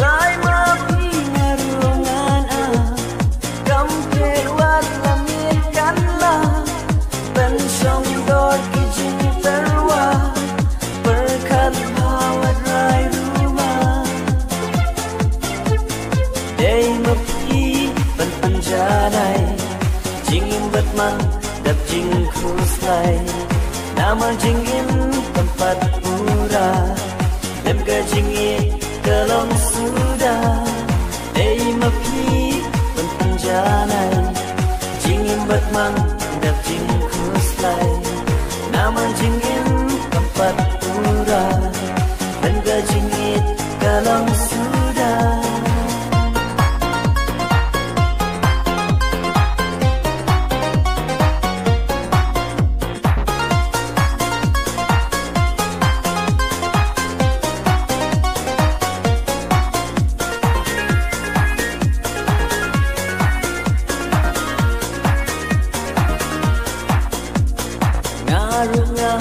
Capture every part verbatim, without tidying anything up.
Lai ma phi nga ruh ngan ah, kam pyrwat la miet kan la, ban shong dor ki jingtyrwa, pyrkhat bha wat rai ruh ma. Dei ma phi ban pynjanai, jingim bad mang dap jingkhuslai. Namar jingim kam pat pura, lem ka jingïeit ka long suda. Dei ma phi ban pynjanai, jingim bad mang dap jingkhuslai. Namar jingim kam pat pura, lem ka jingïeit ka long suda. Nga ruh nga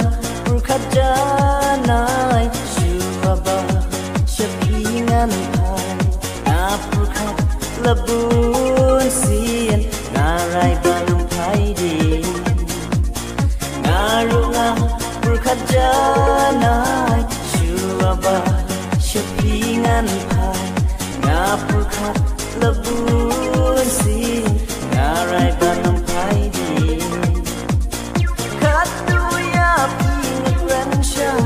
pyrkhat janai, shuwa ba sha phi ngan phai. Nga pyrkhat la bun sien, nga rai ban ym phai dei. Nga ruh nga pyrkhat janai, shuwa ba sha phi ngan phai. Nga pyrkhat la bun sien, nga rai ban ym phai dei. Katto ïa phi nga kren shai,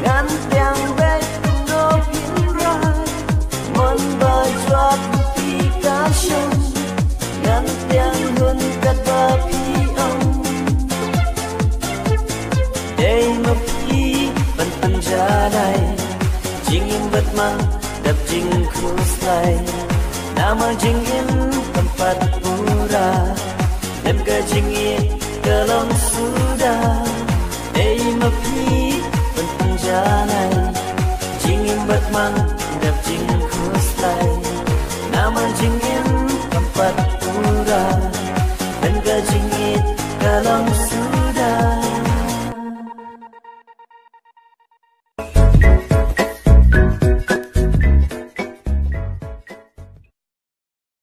ngan tieng beit kumno phin rai. Mon ba jwat phi ka shong, ngan tieng hun katba phi ong. Dei ma phi ban pynjanai, jingim bad mang dap jingkhuslai. Namar jingim kam pat pura, lem ka jingïeit ka long suda. Dei ma phi ban pynjanai, jingim bad mang dap jingkhuslai. Namar jingim kam pat